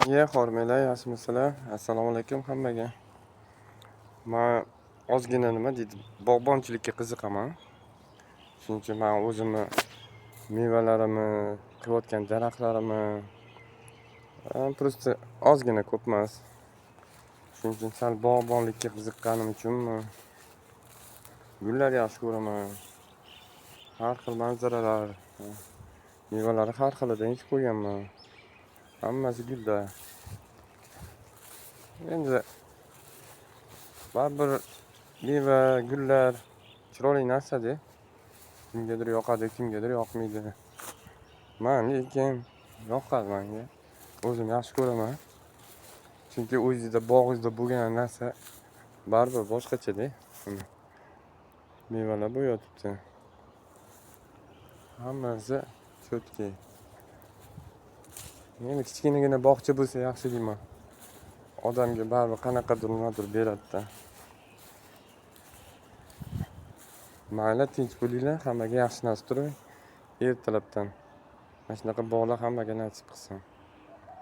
Iya, hormanglar, yaxshimisizlar? Assalomu alaykum hammaga. Man ozgina, nima deydi, bog'bonchilikka qiziqaman. Shuning uchun man o'zimni mevalarimni, qilayotgan daraxtlarimni просто ozgina, ko'p emas. Shuning uchun sal bog'bonlikka qiziqqanim uchunmi, gullar yaxshi ko'raman. Har xil manzaralar, mevalari har xilidan ekib qo'yganman. Hammasi gulda. Endi baribir meva, gullar chiroyli narsa-da. Kimgadir yoqadi, kimgadir yoqmaydi. Man lekin yoqadi menga. O'zim yaxshi ko'raman. Chunki o'zingizda bog'ingizda bo'lgan narsa baribir boshqacha-da. Mevalar bo'yotibdi. Hammasi чёткий. Endi kichkinagina bog'cha bo'lsa yaxshi deyman. Odamga baribir qanaqadir nimadir beradi-da. Mayli, tinch bo'linglar, hammaga yaxshi nasib turing. Ertalabdan mana shunaqa bog'lar hammaga nasib qilsin.